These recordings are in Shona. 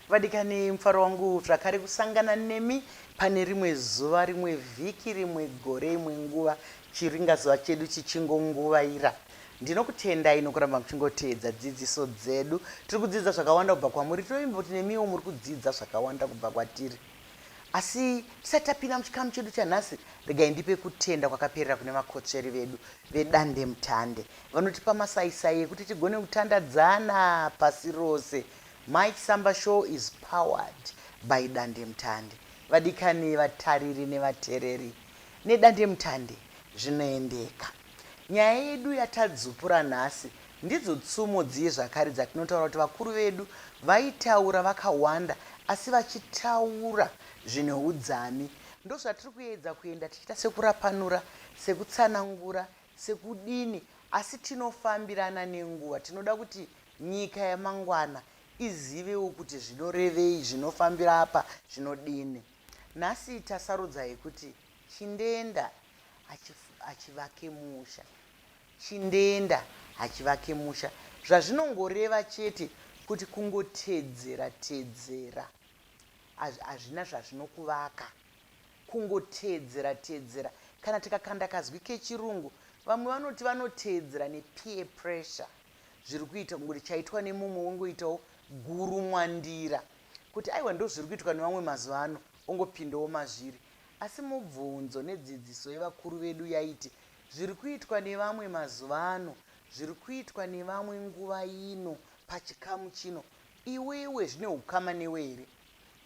Vadikani, mufaro wangu zvakare kusangana nemi pane rimwe zuva, rimwe vhiki, rimwe gore, imwe nguva, chiringazuva chedu chichingonguvaira. Ndinokutendai nokuramba muchingoteedza dzidziso dzedu. Tiri kudzidza zvakawanda kubva kwamuri, tinovimba kuti nemiwo muri kudzidza zvakawanda kubva kwatiri. Asi tisati tapinda muchikamu chedu chanhasi, regai ndipe kutenda kwakaperera kune vakotsveri vedu vedandemutande vanotipa masaisai ekuti tigone kutandadzana pasi rose. Mike Samba Show is powered by Dandemutande. Vadikani vatariri nevatereri, nedandemutande zvinoendeka. Nyaya yedu yatadzupura nhasi ndidzo tsumo dziye zvakare dzatinotaura kuti vakuru vedu vaitaura vakawanda asi vachitaura zvine udzami. Ndozvatiri kuedza kuenda tichiita sekurapanura, sekutsanangura, sekudini asi tinofambirana nenguva. Tinoda kuti nyika yamangwana izivewo kuti zvinorevei, zvinofambira apa, zvinodini. Nhasi tasarudza yekuti chindenda hachivake musha. Chindenda hachivake musha. Zvazvinongoreva chete kuti kungotedzera tedzera hazvina zvazvinokuvaka. Kungoteedzera teedzera. Kana tikakanda kazwi kechirungu, vamwe vanoti vanoteedzera nepeer pressure. Zviri kuita kungoti chaitwa nemumwe wongoitawo gurumwandira kuti aiwa ndozviri kuitwa nevamwe mazuva ano ongopindawo mazviri. Asi mubvunzo nedzidziso yevakuru vedu yaiti zviri kuitwa nevamwe mazuva ano, zviri kuitwa nevamwe nguva ino pachikamu chino, iwewe zvine ukama newe here?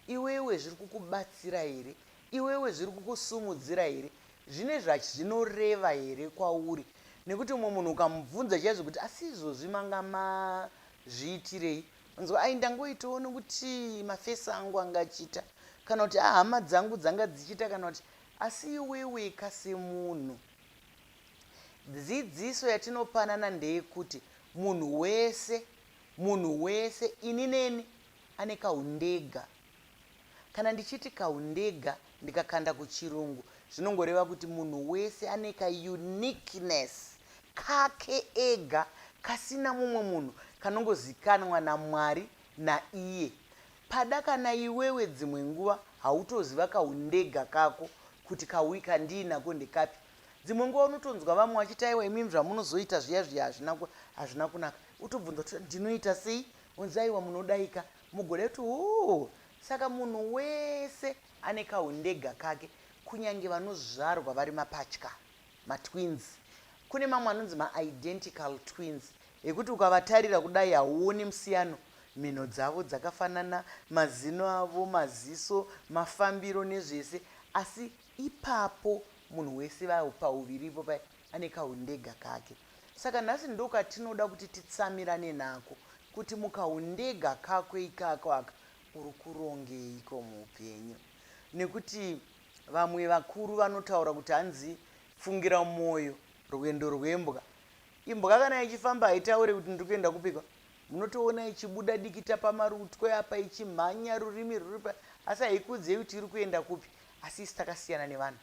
Iwewe zviri kukubatsira here? Iwewe zviri kukusumudzira here? Zvine zvazvinoreva here kwauri? Nekuti umwe munhu ukamubvunza chaizvo kuti asi izvozvi manga mazviitirei? Unzwa ai ndangoitawo nekuti mafesi angu anga achiita kana kuti ah, hama dzangu dzanga dzichiita kana kuti asi iweweka semunhu. Dzidziso yatinopanana ndeyekuti munhu wese, munhu wese, ini neni ane kaundega. Kana ndichiti kaundega ndikakanda kuchirungu zvinongoreva kuti munhu wese ane ka uniqueness kake ega kasina mumwe munhu kanongozikanwa naMwari naiye. Pada kana iwewe dzimwe nguva hautoziva kaundega kako kuti kauyi kandiinako ndekapi. Dzimwe nguva unotonzwa vamwe vachiti aiwa imimi zvamunozoita zviya zviya hazvina kunaka. Utobvunza kuti ndinoita sei? Onzi aiwa munodaika mugoda kuti hoo saka munhu wese ane kaundega kake kunyange vanozvarwa vari mapatya matwins kune mamwe anonzi maidentical twins ekuti ukavatarira kudai hauoni musiyano mhino dzavo dzakafanana mazino avo maziso mafambiro nezvese asi ipapo munhu wese pauviri ipo paya ane kaundega kake Saka nhasi ndokatinoda kuti titsamirane nako kuti mukaundega kako ikako aka uri kurongeiko muupenyu nekuti vamwe vakuru vanotaura kuti hanzi fungira mwoyo rwendo rwembwa. Imbwa kana ichifamba haitaure kuti ndiri kuenda kupikwa. Munotoona ichibuda dikita pamarutwe apa ichimhanya rurimi rwuri pa asi haikuudzei kuti iri kuenda kupi. Asi isu takasiyana nevanhu.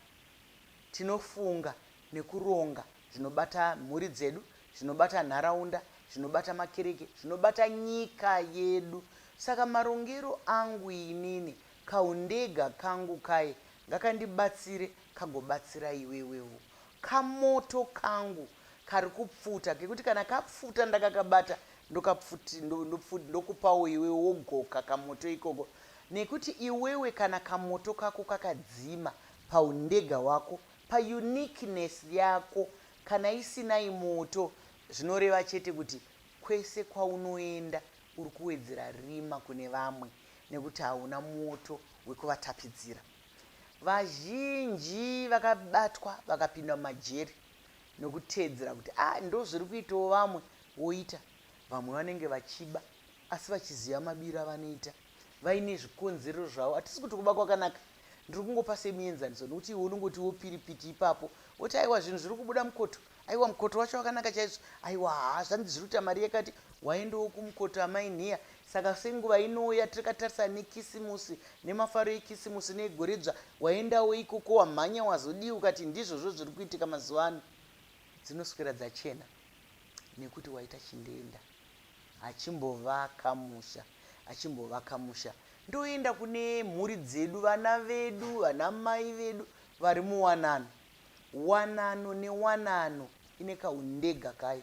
Tinofunga nekuronga zvinobata mhuri dzedu, zvinobata nharaunda, zvinobata makereke, zvinobata nyika yedu. Saka marongero angu inini, kaundega kangu kaye ngakandibatsire kagobatsira iwewewo. Kamoto kangu kari kupfuta kekuti kana kapfuta ndakakabata ndokupawo iwewe wogoka kamoto ikoko nekuti iwewe kana kamoto kako kakadzima paundega wako Pa uniqueness yako kana isinai moto zvinoreva chete kuti kwese kwaunoenda uri kuwedzera rima kune vamwe nekuti hauna moto wekuvatapidzira. Vazhinji vakabatwa vakapinda mumajeri nekuteedzera kuti ah ndozviri kuitawo vamwe woita. Vamwe vanenge vachiba asi vachiziva mabiro avanoita vaine zvikonzero zvavo. Hatisi kuti kuba kwakanaka Ndiri kungopa semuenzaniso nekuti iwe unongotiwo piripiti ipapo woti aiwa zvinhu zviri kubuda mukoto, aiwa mukoto wacho wakanaka chaizvo, aiwa haa zvanzi zviri kuita mari yakati, waendawo kumukoto amai Nhiya. Saka senguva inouya takatarisa nekisimusi nemafaro ekisimusi neegoredzva waendawo ikoko wamhanya wazodii ukati ndizvozvo zviri kuitika mazuva ano. Dzinoswera dzachena nekuti waita chindenda. Achimbovaka musha, achimbovaka musha. Ndoenda kune mhuri dzedu, vana vedu, vana mai vedu vari muwanano. Wanano newanano ine kaundega kayo.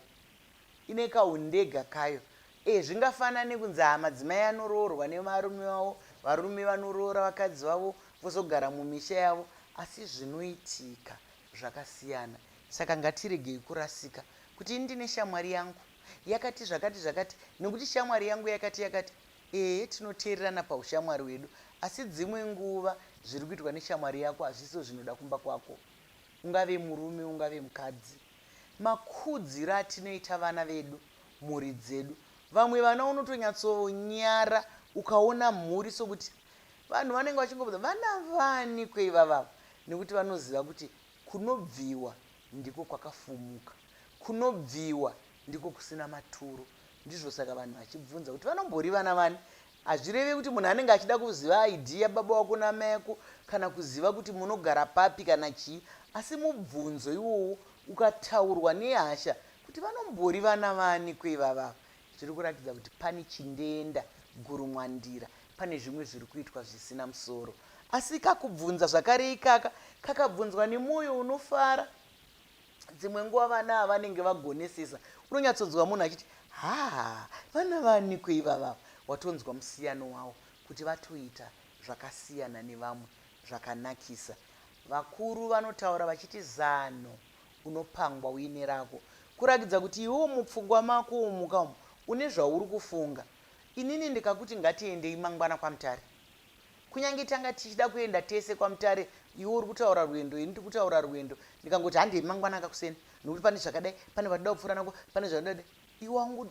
Ine kaundega kayo. E, zvingafanane kunzi haa madzimai anoroorwa nevarume vavo, varume vanoroora vakadzi vavo vozogara mumisha yavo, asi zvinoitika zvakasiyana. Saka ngatiregei kurasika kuti ini ndine shamwari yangu yakati zvakati zvakati nekuti shamwari yangu yakati yakati. Ehe tinoteererana paushamwari hwedu asi dzimwe nguva zviri kuitwa neshamwari yako hazvisiwo zvinoda kumba kwako. Ungave murume ungave mukadzi. Makudziro atinoita vana vedu mhuri dzedu. Vamwe vana unotonyatsonyara ukaona mhuri sokuti vanhu vanenge vachingobvunza vana vani kweivavava nekuti vanoziva kuti kunobviwa ndiko kwakafumuka kunobviwa ndiko kusina maturo ndizvo saka vanhu vachibvunza kuti vanombori vana vani hazvirevi kuti munhu anenge achida kuziva id yababa wako namai yako kana kuziva kuti munogara papi kana chii asi mubvunzo iwowo ukataurwa nehasha kuti vanombori vana vani kweivavava zviri kuratidza kuti pane chindenda gurumwandira pane zvimwe zviri kuitwa zvisina musoro asi kakubvunza zvakare ikaka kakabvunzwa nemwoyo unofara dzimwe nguva vana ava vanenge vagonesesa unonyatsonzwa munhu achiti haa vana vaniko ivavava watonzwa musiyano wavo kuti vatoita zvakasiyana nevamwe zvakanakisa vakuru vanotaura vachiti zano unopangwa uine rako kurakidza kuti iwewo mupfungwa mako umuka umu une zvauri kufunga inini ndikakuti ngatiendei mangwana kwamutare kunyange tanga tichida kuenda tese kwamutare iwe uri kutaura rwendo ini ndiri kutaura rwendo ndikangoti handei mangwana akakuseni nokuti pane zvakadai pane vatoda kupfuura nako pane zvakadai iwe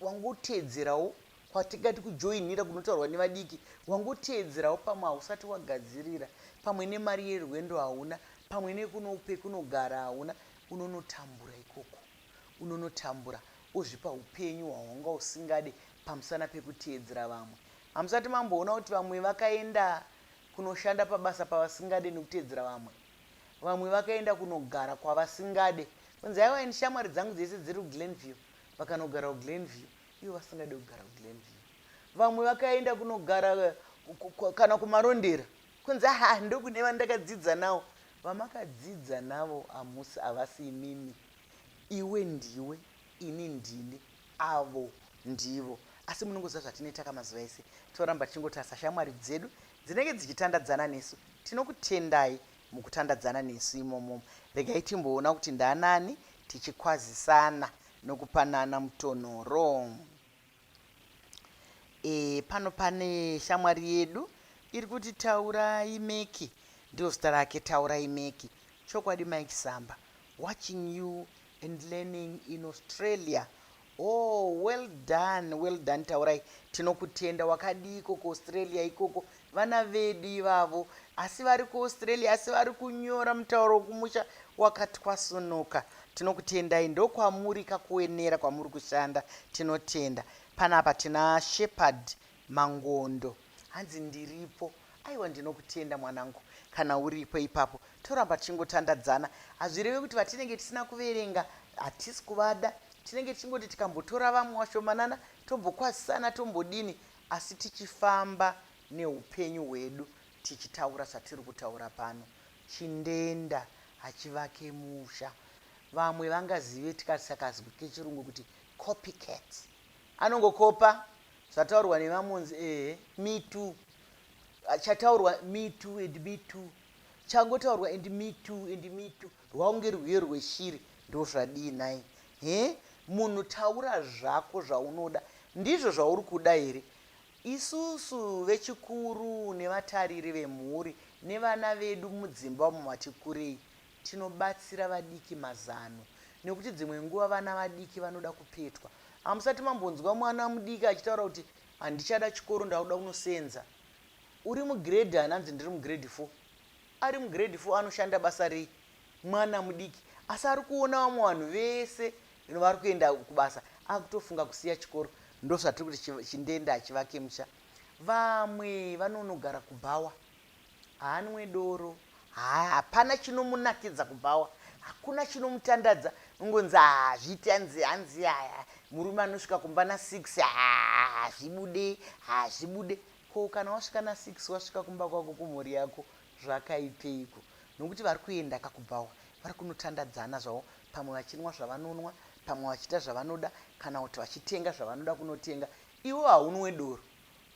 wangoteedzerawo kwatingati kujoinira kunotaurwa nevadiki wangoteedzerawo pamwe hausati wagadzirira pamwe nemari yerwendo hauna pamwe nekunopekunogara hauna unonotambura ikoko unonotambura ozvipa upenyu hwawanga usingade pamusana pekuteedzera vamwe hamusati mamboona kuti vamwe vakaenda kunoshanda pabasa pavasingade nekuteedzera vamwe vamwe vakaenda kunogara kwavasingade kunzi aiwa ini shamwari dzangu dzese dziri kuglenview vakanogara kuglenview ivo vasingade kugara kuglenview vamwe vakaenda kunogara kana kumarondera kunzi aha ndokune vandakadzidza navo vamakadzidza navo hamusi havasi imimi iwe ndiwe ini ndini avo ndivo asi munongoziva zvatinoita kamazuva ese toramba tichingotarisa shamwari dzedu dzinenge dzichitandadzana nesu tinokutendai mukutandadzana nesu imomo regai timboona kuti ndaanani tichikwazisana nokupanana mutonhoro e, pano pane shamwari yedu iri kuti taurai meki ndio zita rake taurai meki chokwadi mike samba watching you and learning in australia oh well done well done taurai tinokutenda wakadiiko kuaustralia ikoko vana vedu ivavo asi vari kuaustralia asi vari kunyora mutauro wekumusha wakatwasunuka tinokutendai ndokwamuri kakuenera kwamuri kushanda tinotenda panapa tina shepard mangondo hanzi ndiripo aiwa ndinokutenda mwanangu kana uripo ipapo toramba tichingotandadzana hazvirevi kuti vatinenge tisina kuverenga hatisi kuvada tinenge tichingoti tikambotora vamwe vashomanana tombokwazisana tombodini asi tichifamba neupenyu hwedu tichitaura zvatiri kutaura pano chindenda hachivake musha vamwe vangazive tikasakazwi kechirungu kuti copycat anongokopa zvataurwa nevamonzi ehe me too chataurwa me too and me too changotaurwa and me too and me too rwaunge rwiyo rweshiri ndozvadii nhai he munhu taura zvako zvaunoda ndizvo zvauri kuda here isusu vechikuru nevatariri vemhuri nevana vedu mudzimba umo vati kurei tinobatsira vadiki mazano nekuti dzimwe nguva vana vadiki vanoda kupetwa hamusati mambonzwa mwana mudiki achitaura kuti handichada chikoro ndakuda kunosenza uri mugrade ananzi ndiri mugrade 4 ari mugrade 4 anoshanda basa rei mwana mudiki asi ari kuona vamwe vanhu vese vari kuenda kubasa akutofunga kusiya chikoro ndozvatiri kuti chindenda hachivake musha vamwe vanonogara kubhawa haanwe doro hapana chinomunakidza kubhawa hakuna chinomutandadza ungonzi hazviiti hanzi hanzi aya murume anosvika kumba na6 hazvibude hazvibude. Ko kana wasvika na6 wasvika kumba kwako kumhuri yako zvakaipeiko? Nokuti vari kuenda kakubhawa vari kunotandadzana zvavo pamwe vachinwa zvavanonwa pamwe vachiita zvavanoda kana kuti vachitenga zvavanoda kunotenga. Iwe haunwe doro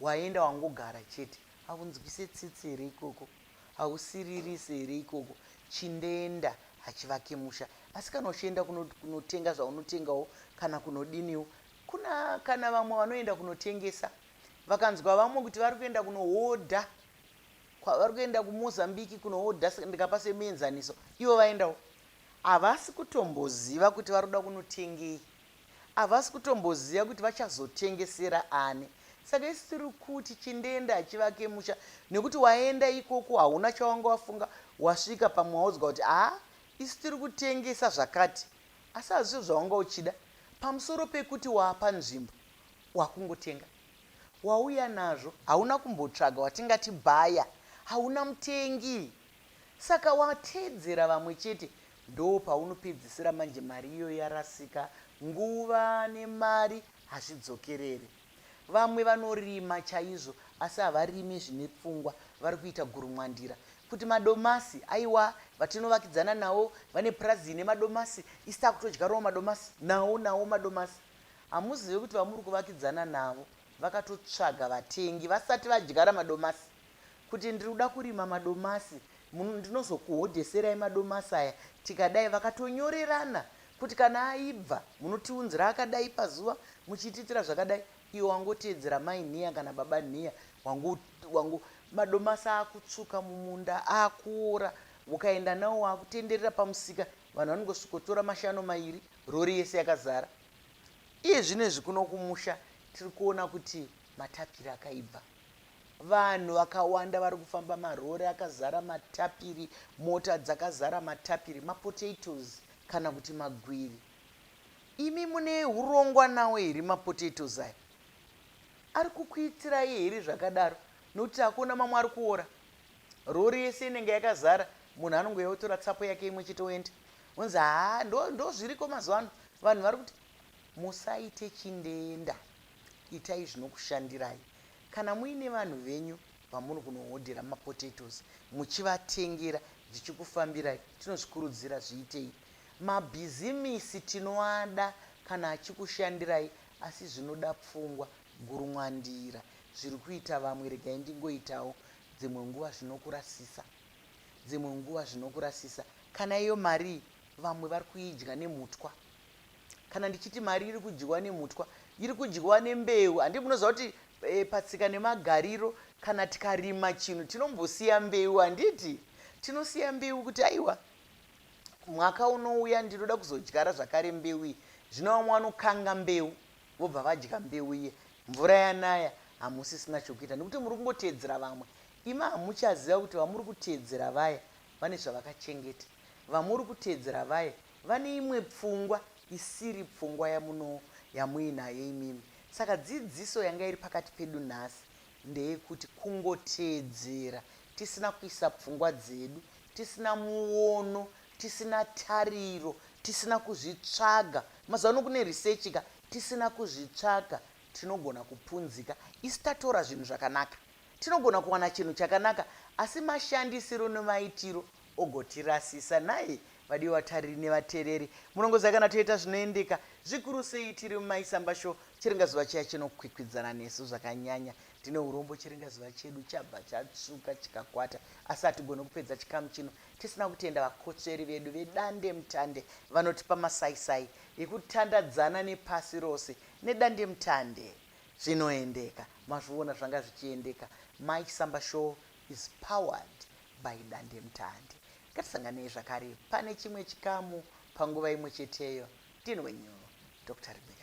waenda wangogara chete. Haunzwise tsitsi here ikoko? Hausiririse here ikoko? Chindenda hachivake musha. Asi kana uchienda kunotenga zvaunotengawo kana kunodiniwo kuna kana vamwe vanoenda kunotengesa vakanzwa vamwe kuti vari kuenda kunohodha kwavari kuenda kuMozambique kunohodha ndikapa semuenzaniso ivo vaendawo havasi kutomboziva kuti vari kuda kunotengei havasi kutomboziva kuti vachazotengesera ani saka isi tiri kuti chindenda hachivake musha nekuti waenda ikoko hauna chawanga wafunga wasvika pamwe waudzwa kuti haa isu tiri kutengesa zvakati asi hazvizvo zvawanga uchida pamusoro pekuti waapa nzvimbo wakungotenga wauya nazvo hauna kumbotsvaga watingati bhaya hauna mutengi saka wateedzera vamwe chete ndo paunopedzisira manje mari iyoyo yarasika nguva nemari hazvidzokerere vamwe vanorima chaizvo asi havarime zvine pfungwa vari kuita gurumwandira kuti madomasi aiwa vatinovakidzana nawo vane purazi ine madomasi isi takutodyarawo madomasi nawo nawo madomasi hamuzive kuti vamuri kuvakidzana navo vakatotsvaga vatengi vasati vadyara madomasi kuti ndiri kuda kurima madomasi ndinozokuhodheserai madomasi aya tikadai vakatonyorerana kuti kana aibva munotiunzira akadai pazuva muchiitiitira zvakadai iwe wangoteedzera mai nhiya kana baba nhiya wangu wangu madomasi akutsvuka mumunda akuora ukaenda nawo wakutenderera pamusika vanhu vanongosvikotora mashanu mairi rori yese yakazara iye zvino izvi kuno kumusha tiri kuona kuti matapiri akaibva vanhu vakawanda vari kufamba marori akazara matapiri mota dzakazara matapiri mapotatoes kana kuti magwiri imi mune urongwa nawo here mapotatoes aya ari kukuitirai here zvakadaro nokuti takuona mamwe ari kuora rori yese inenge yakazara munhu anongouya otora tsapo yake imwe chete oenda onzi haa ndo zviriko mazuva ano vanhu vari kuti musaite chindenda itai zvinokushandirai kana muine vanhu venyu vamuri kunohodhera mapotatoes muchivatengera zvichikufambirai tinozvikurudzira zviitei mabhizimisi tinoada kana achikushandirai asi zvinoda pfungwa gurumwandira zviri kuita vamwe regai ndingoitawo dzimwe nguva zvinokurasisa dzimwe nguva zvinokurasisa kana iyo mari vamwe vari kuidya nemutwa kana ndichiti mari iri kudyiwa nemutwa iri kudyiwa nembeu handi munoziva kuti e, patsika nemagariro kana tikarima chinhu tinombosiya mbeu handiti tinosiya mbeu kuti aiwa mwaka unouya ndinoda kuzodyara zvakare mbeu iyi zvino vamwe vanokanga mbeu vobva vadya mbeu iye mvura yanaya hamusisina chokuita nekuti muri kungoteedzera vamwe imi hamuchaziva kuti vamuri kuteedzera vaya vane zvavakachengeta vamuri kuteedzera vaya vane imwe pfungwa isiri pfungwa yamuno yamuinayo imimi saka dzidziso yanga iri pakati pedu nhasi ndeyekuti kungoteedzera tisina kuisa pfungwa dzedu tisina muono tisina tariro tisina kuzvitsvaga mazuva ano kune research ka tisina kuzvitsvaga tinogona kupunzika isu tatora zvinhu zvakanaka tinogona kuwana chinhu chakanaka asi mashandisiro nemaitiro ogotirasisa naye vadiwa vatariri nevatereri munongoziva kana toita zvinoendeka zvikuru sei tiri mumaisamba show chiringazuva chiya chinokwikwidzana nesu zvakanyanya ndine urombo chiringazuva chedu chabva chatsvuka chikakwata asi hatigone kupedza chikamu chino tisina kutenda vakotsveri vedu vedande mutande vanotipa masaisai ekutandadzana nepasi rose nedande mutande zvinoendeka mazviona zvanga zvichiendeka Mike Samba Show is powered by dande mutande ngatisanganei zvakare pane chimwe chikamu panguva imwe cheteyo ndini wenyu Dr Rebecca.